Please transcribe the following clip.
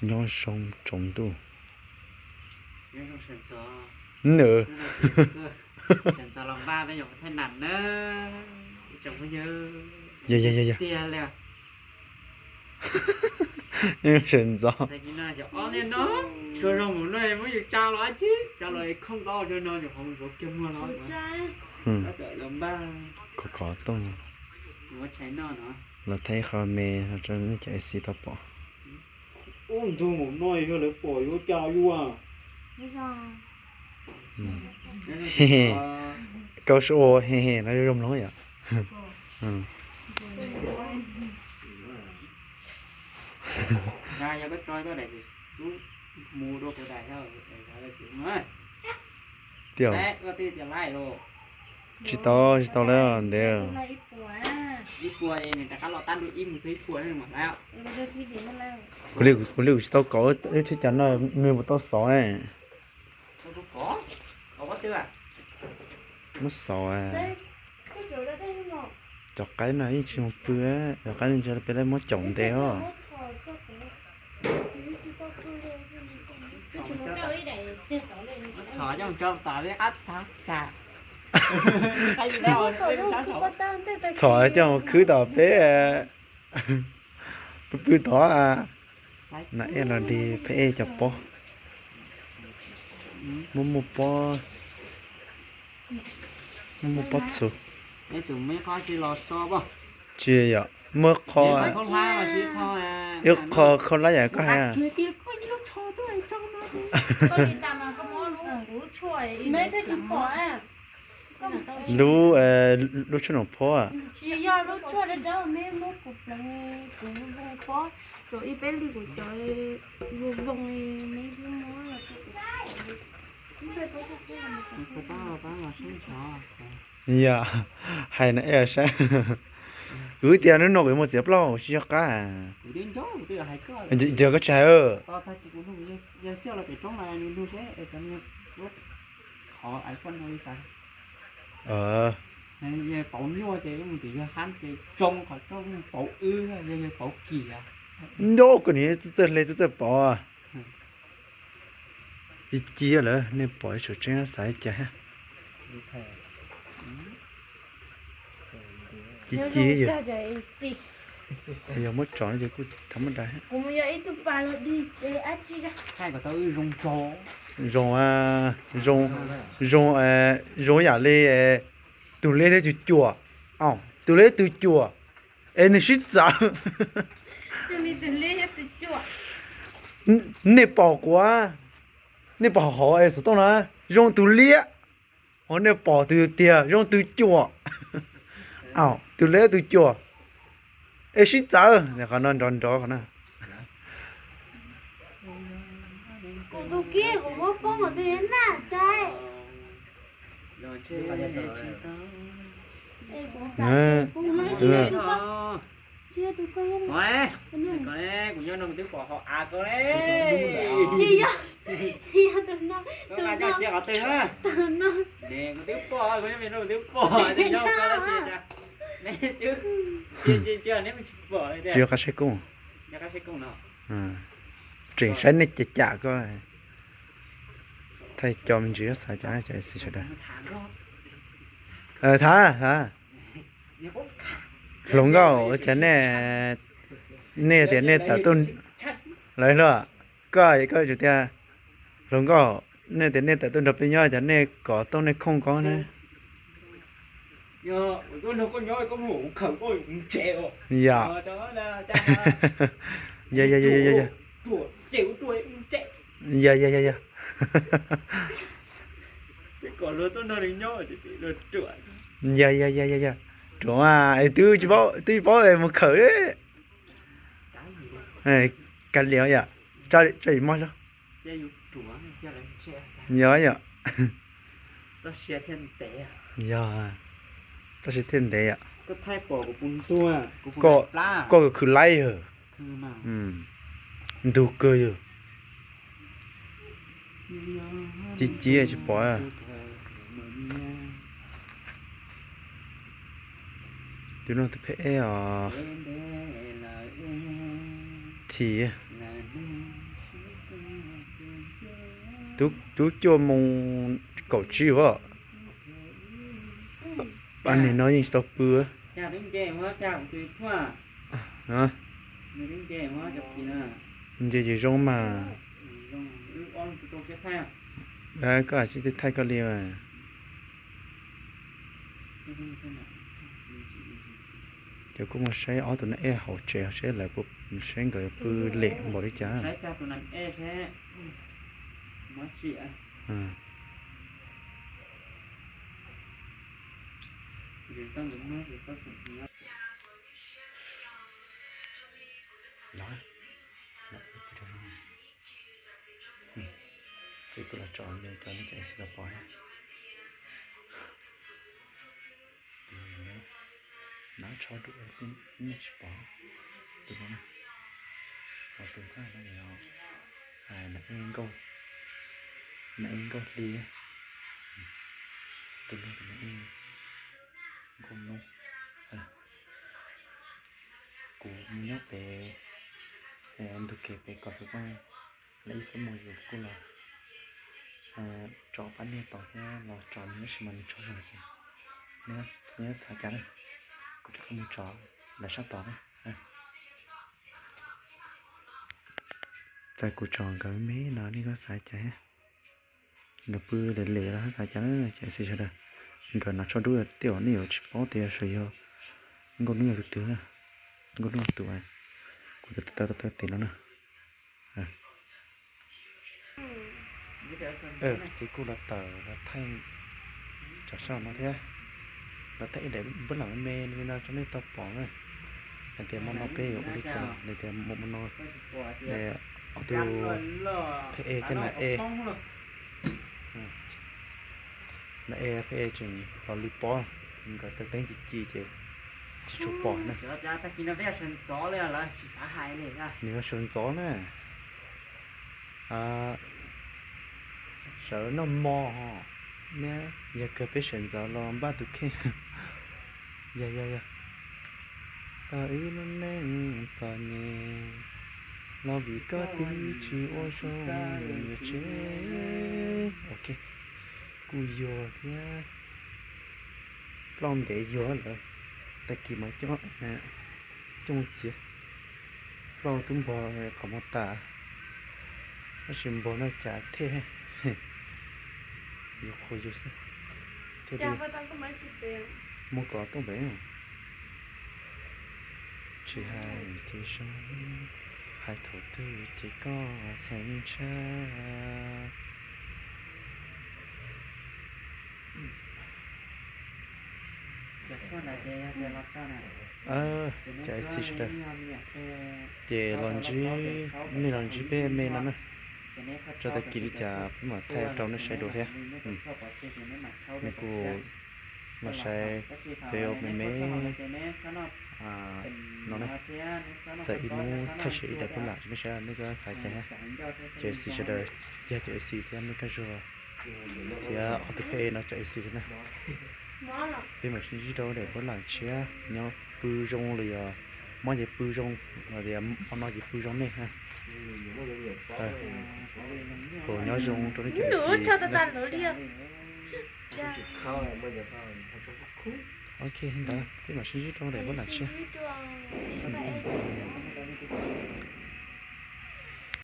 Nyob zoo tsaus ntuj. Nws. Yog, yog, yog, yog. Nyob zoo ntxov. Khov khov tooj. Los thaij qho me rau nej cov A C tau pom. Ub, ntug mus no yog lawv pom yuav cas yuav. Koj sub ua he he no zoo mloog yom. Tiag. Tsis tau, tsis tau lawm ntev. Kuv li, kuv li kuv tsis tau kom wb tsheb cas no, nws puas tau xov ne. Muab xov. Cov qaib no yeej tsis mus pw, cov qaib no ntsia peb lawv muab caum ntev os. Txhom coj mus khwb tom peb, pw pw tod. Na ej los dig peb ej cov pob. Muaj muaj pob, muaj muaj pob txhuv. Tsis yog, muaj qho, ib qho khaub hlab yam koj hais. Lub, lub tshuaj nom phob. Yog, hais no ej saib. Kuv tias hnub no kuv yuav mus txiav plaub tsis yog qab. Yog koj tsis hais. Nyob koj niam txawj txawj hle txawj txawj pov. Ci ci lawm nej pom tseem tseeb xav cas thiab. Ci ci yog, yog muab tso ces kuj thav muab da. Zoo, zoo, zoo, zoo yam li tus liab thiab tus cuam. Tus liab tus cuam es nws sib txawv. Nej pom kuv, nej pom hauv es xov tooj na, zoo tus liab, ho nej pom tus tiag zoo tus cuam. Tus liab tus cuam es sib txawv qhov no nrov nrov qhov no. Kuv nyob no kuv twb pom hauv av ko li. Kuv twb pom, kuv twb pom, tsis yog qab saib kooj. Tseem saib nej cam cam ko. Thaij cov me ntsis xav cas cov sawv daws. Thav, thav. Hluas nkauj, ua cas nej, nej tias nej tawm tuaj, lawv hluas, koj, koj tias, hluas nkauj, nej tias nej tawm tuaj nrog peb nyob cas nej kom tooj nej khooj ko ne? Yog, yog, yog, yog, yog. Yog, yog, yog, yog. Yog, yog, yog, yog. Ruam, es twb tsis paub, twb tsis paub es mus khawm. Kav liam yom, tso yim mog. Yog yom. Yog, txoj sia thiaj ntev yom. Koj khwv laib yog. Ntug kawg yog. Ci ci tsis pom. Tus no tus phem os. Thim. Twb cuaj moos kaum tsib as. Pab niag no yeej tsis tau pw. Nce ces zoo mas. Koj tsis thaij koj li. Ces kuj mus saib ob tug nas ej hauv tsev seb lawv puas, saib nkawd pw lem npaum li cas. Ces kuv los tso me rau nej cov ib xis los pom. Tus no nab tsho dub nej tsis pom. Tus no, ho tus thaj no yog nas ej nkauj, nas ej nkauj hli. Tus no tus nas ej nkauj noob. Kuv mus nyob pem ntug kev pem kom xov tooj lawv ib xuab moos yus kuj los tso pab niag tod thiab los tso nws tab sis mas nws tsaug zog ces nej xav cas na, kuv rov qab mus tso lawv sab tod na. Txawm kuv tso nkawd me no nej koj xav cas, nkawd pw lem lem los xav cas na cov ib xis sawv daws. Nkawd nas tsho dub tej zaum nej yuav tsis paub tias yog nkauj noob yog tus twg. Nkauj noob tus, kuv tau tau tau tim no na. Txiv kuj los tawm los thaij cov sab no thiab, los thaij ib daim npawb lam me me li no rau nej tau pom na. Hais tias mo no peb yuav ua li cas, hais tias mo no, ob tug phej e thiab nas ej, nas ej phej e tseem los li pob, nkawd teeb ci ci ces tsis tshua pom na. Nws yog sawv ntxov na. Sawv noj mo ho, yog kawg peb sawv ntxov los npaj tus kheej. Yog yog yog. Tau wb lub neej txom nyem los vim koj twb tsis ua zoo yuav tsev. Ok, kuj yuag thiab. Plaub ntev yuag lawm, tag kis mas coob txiav. Plaub twb npog qhov muag tas, tab sis npog no cas thiaj yuav qhuav yus xwb. Thiaj li muab kov tuaj npem. Tsis hais ces zoo, hais thaum twg ces koj heev tshaj. Cov ib xis sawv daws, ces los ntsib, nej los ntsib peb me no na, tso tag kis li cas peb mam thaij rau nej saib dua thiab. Nej kuj los saib peb ua me me no na, txawm ib hnub thaij tsis ib daim pub lam rau nej saib nej kuj xav cas. Cov ib xis sawv daws, yog cov ib xis thiab nej koj zuag thiab ob tug phej e no cov ib xis thiab na. Peb mam sib ntsib rau daim pub lam tshiab, nyob pw zoo los yog mob ces pw zoo, los tias mo no ces pw zoo nej. Ua nyob zoo rau nej cov ib xis. Ok, ntawd peb mam sib ntsib rau daim pub lam tshiab.